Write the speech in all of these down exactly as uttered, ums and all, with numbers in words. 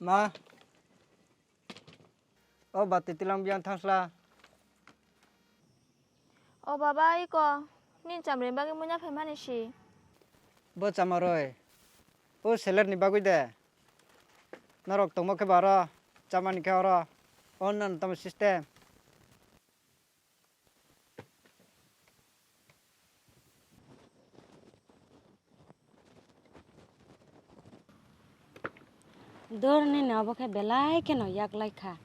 Ma. O bati tilang biyang thangsla. O baba, iko, nini chamrwini bagwi muina phaimani si. Bo chamarwi. O salary ni bagwi de. Norok tongma khe baro, chamani khe oro. O nang tamo system. Dor nini obo khe belai kheno yak lai kha.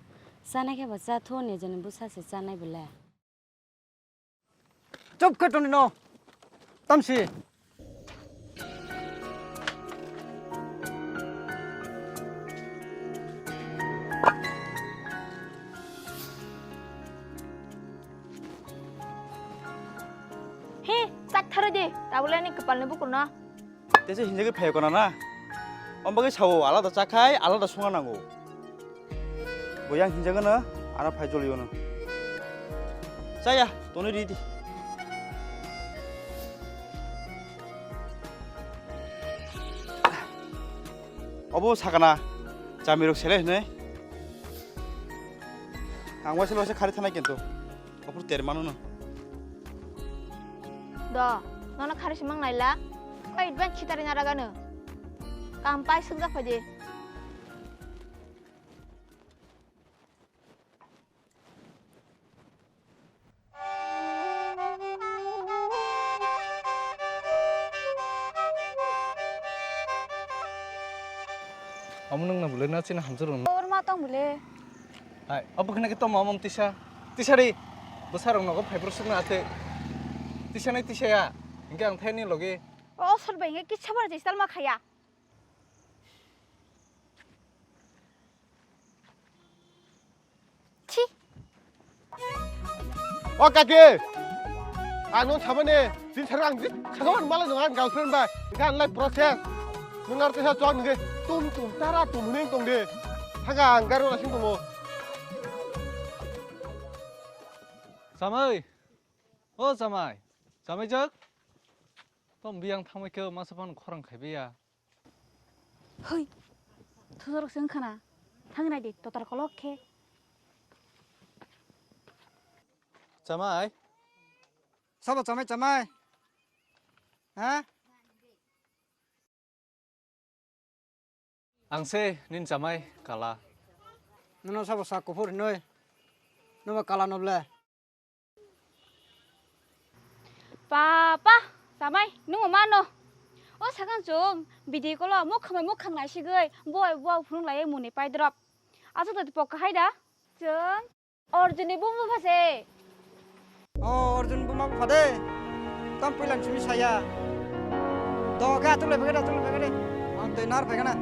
Chanai khe bo cha thu, nijeni bwsa se chanai bole. Chup khe tongni no. Tamsi. He, chak tharo de, tabole ani kwpalni bukurno. Tesa hinjagwi phaio kana na? Omo bagwi sao alada chakhai, alada songna nango. Bo yang hinjagano, ano phai joliono. Chaya, toni ridi. Obo sakana, chamirok sele hinwi. Ang waisa waisa khari thanai kintu. Opor ter mano no. Do, nono khari simang naila. Koi advance chitari naragano. Kam pai sukjak phai di. Omo nwng na bwle na chini hamjak rok. Or ma tong bwle. Hai, obo khna khe tamo omo tisa. Tisa ri. Bwsa rok nogo phai bwswk na ate. Tisa nai tisa ya. Hinkhe ang thai ni logi. O sor bai hinkhe kisa bar jistal ma khaya. Chi. O kaki, ang nung samani, jin sarang ang jin sakao ang malai nung ang girlfriend bai, engka ang lai process. Nung ar tesa chok nung tum tum tara tum hwnwi tong di. Thangka ang gari wala sing tongo. Samai, o samai, samai jak. Tom biyang thangmai khe masa phano khorang khaibai ya. Hoi, thusarok se wngkha na, thangwi nai di, totar kolok khe. Chamai. Sabo chamai, chamai. Ha? Ang se nini chamai kala. Nono sabo sak kuphur hinwi. Nobo kala no ble. Papa, chamai, nwng mano. O sakang chwng video call o mukhang bai mukhang naisigwi, boi bo phunuk lai muni pai drop. Acha to pok hai da. Chwng Arjun ni buma bupha se. O Arjun buma bupha de. Tam puilan simi saya. Do ga tu le pegada tu le pegada. Ang tei nar pegana.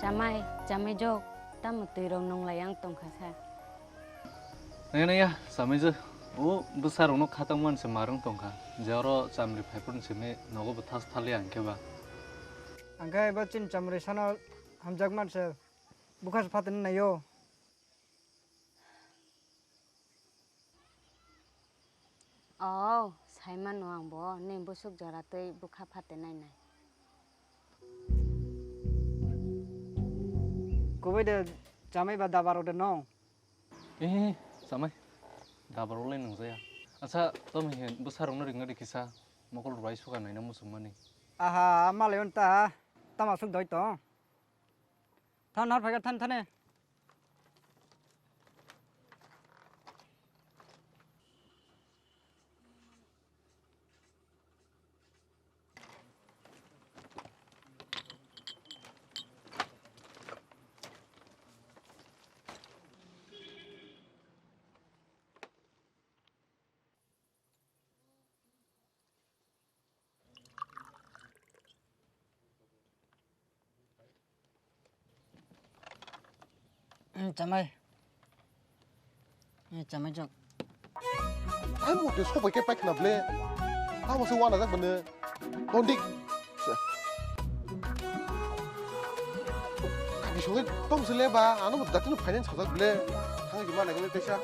Chamai, chamai jok, tamo twi rok nung lai ang tong kha sa. Naya naya, chamai je, o bwsa rok no khatang man se marwng tong kha, je oro chamri phai phuru se me nogo bo thas thali ang khe ba. Ang khe bo chin chamri sano hamjak man se, bukha se phatani naio. Oh, sai mano ang bo, nini bwswk jora twi bwkha phatenai nai. Kubui de chamai ba dabar ode no? Eh, chamai. Dabar olai nang jaya. Acha, tamo he bwsa rok no ring ri kisa mokol rwai suka naina muchung mani. Aha, malai on ta. Tamo aswk doi tong. Than har phaikha than thane. Hmm, chamai. Hmm, chamai jok. Ai mo de sobai ke paikna ble. Tamo se wana jak bene. Tondik. Kaki songe tom se le ba, ano mo dati no finance sajak ble. Thang juma na gele tesa.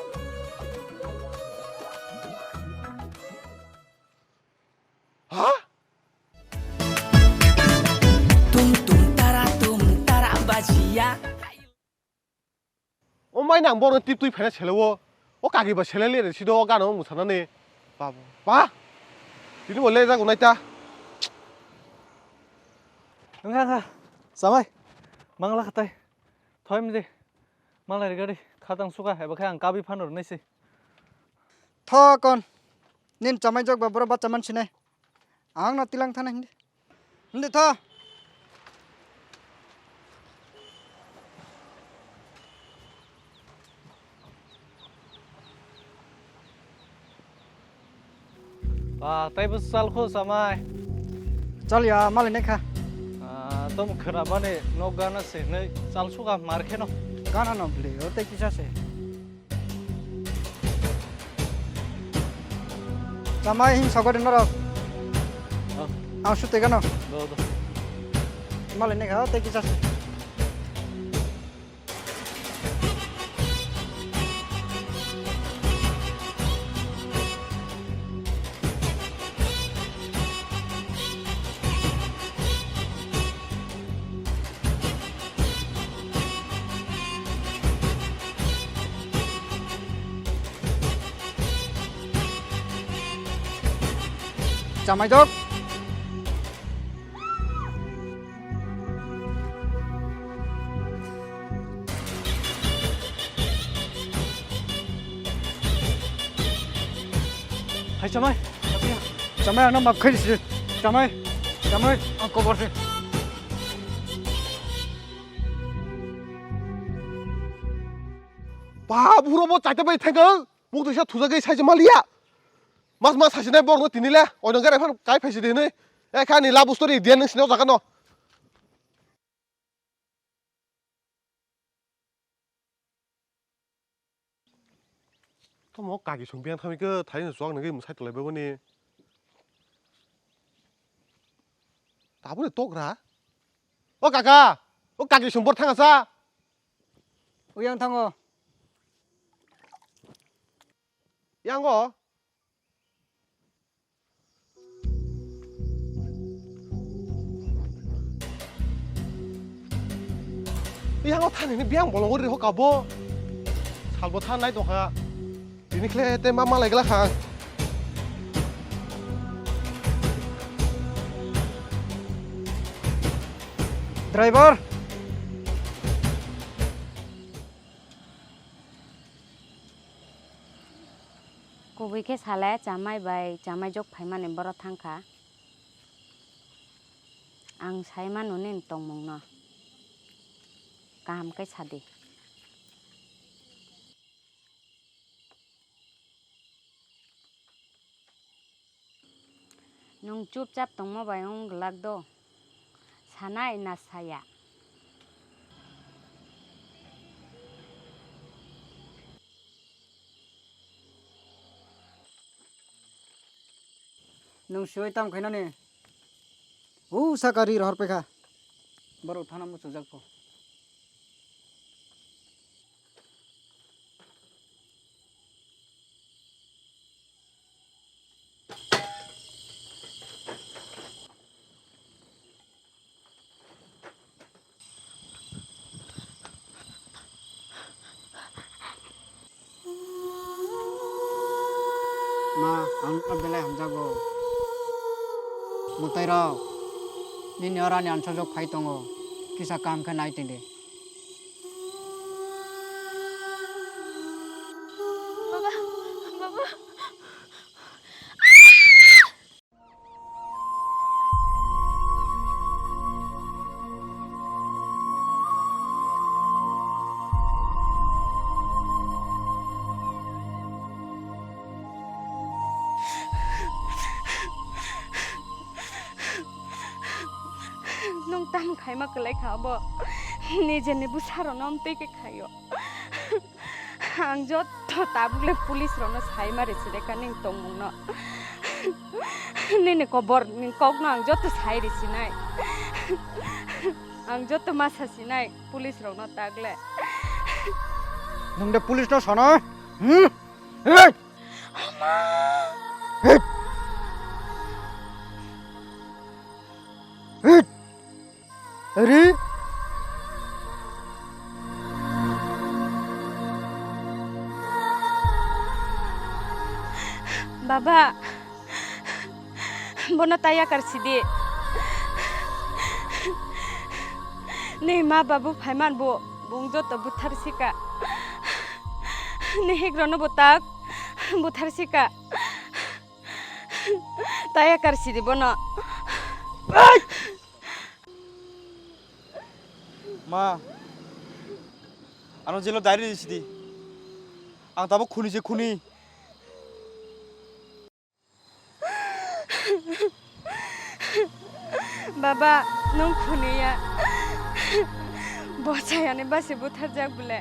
Ani ang borokno tip twi phaina sele o. O kagi ba sele le si do o gana o mwsanani. Ba, ba. Tini bo le jago nai ta. Wngkha, wngkha. Chamai. Mangla khatai. Thoi mdi. Malai gari khatang suka eba khe ang kabi phano rwnai se. Tho kon. Nin chamai jok ba boro bacha man sinai. Ang no tilang thana hindi. Hindi tho. Ba, tei bo chal khu chamai. Chal ya, mali ne kha. Ah, tom khwna bani nok gana se nei chal suka mar kheno. Gana no bli, o tei kisa se. Chamai hing sogodi norok. Oh. Ang sute gano. Do, do. Mali ne kha, o tei kisa se. Chamai dok. Hai chamai. Chamai ano map khai disi. Chamai. Chamai ang kobor se. Ba buro bo chaita bai thangkang. Muk disa thujagwi sai maliya. Mas mas sasinai borokno tini le oino gare phan kai phaisi di hinwi. E kha ni love story diya nung sini o jaga no. Tomo kaki song biyan thami khe thai no chwk nungwi mwsai tolai babo ni. Tabule tokra. O kaka, o kaki song bor thanga sa. Uyang thango. Yango. Yango thani ni biyang bolong ri ho kabo. Salbo than nai tongkha. Tini khle te ma malai gla kha. Driver. Kubui khe sale chamai bai chamai jok phaimani boro thangkha. Ang sai mano nini tongmungno. Kaham khe sadi. Nwng chupchap tongma bai wng glak do? Sanai na saya? Nwng siwi tamo khainani? O saka ri rohor paikha. Borok thana muchungjak pho. Ma, ang no belai hamjago. Mwtai rok, nini oro ani ansojok phai tongo, kisa kaham khe nai tongdi. Baba, baba. Nwng tamo khaima kwlai kha abo? Nijeni bwsarokno amtwi khe khaio. Ang jotto tabuk le police rokno sai ma risi de ka nini tongmung no. Nini kobor ni kok no ang jotto sai risi nai. Ang jotto ma sa si nai police rokno tagle. Nwng de police no sono? Hmm? Hey! Hey! Hey! Ari? Ba, bono ta yakar sidi. Nini ma babu phaiman bo, bung joto buthar sika. Nini higrono bo tak buthar sika. Ta yakar sidi bono. Ma, ano jelo diary sidi. Ang tabuk khuni se khuni. Baba, nwng khuniya. Bo chayani basi butharjak bole.